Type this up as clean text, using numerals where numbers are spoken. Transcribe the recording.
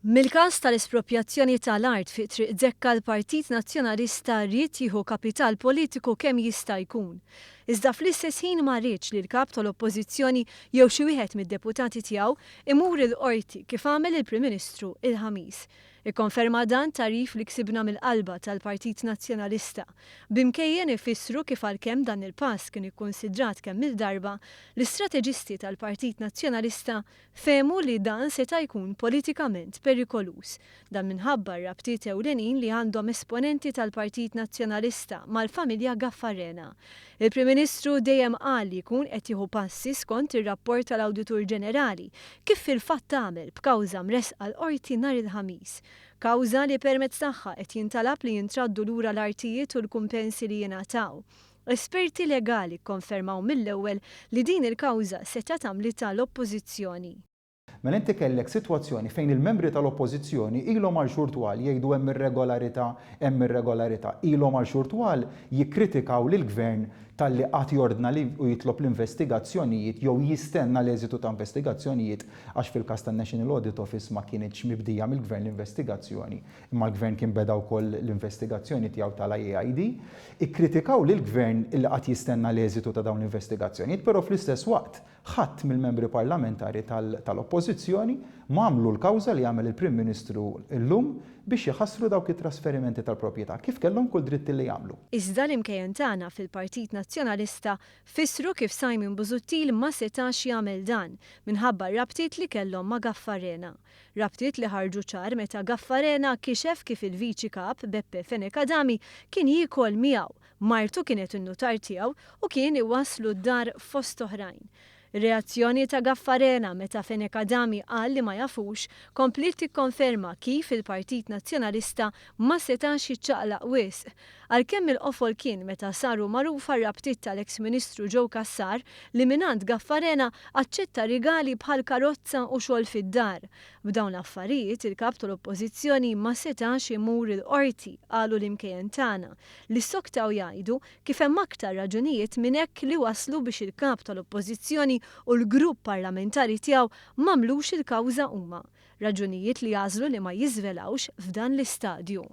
Mill-każ tal-esproprjazzjoni tal-art fi Triq Zekka l-Partit Nazzjonalista ried jieħu kapital politiku kemm jista' jkun. Iżda fl-istess ħin ma riedx li l-Kap tal-Oppożizzjoni jew xi wieħed mid-deputati tiegħu imur il-Qorti kif għamel il-Prim Ministru il-Ħamis. Ikkonferma dan tagħrif li ksibna mill-qalba tal-Partit Nazzjonalista, b'imkejjen ifissru kif għalkemm dan il-pass kien ikkunsidrat kemm-il darba, l-istrateġisti tal-Partit Nazzjonalista Fehmu li dan seta' jkun politikament perikoluż. Dan minħabba r-rabtiet ewlenin li għandhom esponenti tal-Partit Nazzjonalista mal-familja Gaffarena. Il-Prim Ministru dejjem qal li jkun qed jieħu passi skont ir-rapport tal-Awditur Ġenerali, kif fil-fatt għamel b'kawża mressqa l-Qorti nhar il-Ħamis. Kawża li permezz tagħha qed jintalab li jintraddu lura l-artijiet u l-kumpensi li jingħataw. Esperti legali kkonfermaw mill-ewwel li din il-kawża setgħet għamlitha l-Oppożizzjoni. Mela inti kellek sitwazzjoni fejn il-membri tal-Oppożizzjoni ilhom għal xhur twal jgħidu hemm irregolarità, hemm irregolarità. Ilhom għal xhur twal jikkritikaw lill-Gvern talli qagħad jordna li u jitlob l-investigazzjonijiet jew jistenna l-eżitu ta' investigazzjonijiet għax fil-każ tan-National Audit Office ma kinitx mibdija mill-Gvern l-investigazzjoni imma l-Gvern kien beda wkoll l-investigazzjoni tiegħu tal-IAID. Ikkritikaw lill-Gvern illi qagħad jistenna l-eżitu ta' dawn l-investigazzjonijiet, però fl-istess waqt ħadd mill-membri parlamentari tal-Oppożizzjoni ma għamlu l-kawża li għamel il-Prim Ministru llum biex iħassru dawk it-trasferimenti tal-proprjetà, kif kellhom kull dritt illi jagħmlu. Iżda l-imkejjen tagħna fil-Partit Nazzjonalista fissru kif Simon Busuttil ma setax jagħmel dan minħabba r-rabtiet li kellhom ma' Gaffarena. Rabtiet li ħarġu ċar meta Gaffarena kixef kif il-Viċi Kap, Beppe Fenech Adami, kien jiekol miegħu, martu kienet in-nutar tiegħu u kien iwasslu d-dar fost oħrajn. Ir-reazzjoni ta' Gaffarena meta Fenech Adami qal li ma jafux kompliet tikkonferma kif il-Partit Nazzjonalista ma setax jiċċaqlaq wisq. Għalkemm il-qofol kien meta saru magħrufa r-rabtiet tal-eks Ministru Joe Cassar li mingħand Gaffarena aċċetta rigali bħal karozza u xogħol fid-dar. B'dawn l-affarijiet, il-Kap tal-Oppożizzjoni ma setax imur il-Qorti, qalu l-imkejjen tagħna, li ssoktaw jgħidu kif hemm aktar raġunijiet minn hekk li wasslu biex il-Kap tal-Oppożizzjoni u l-grupp parlamentari tiegħu m'għamlux il-kawża huma. Raġunijiet li għażlu li ma jiżvelawx f'dan l-istadju.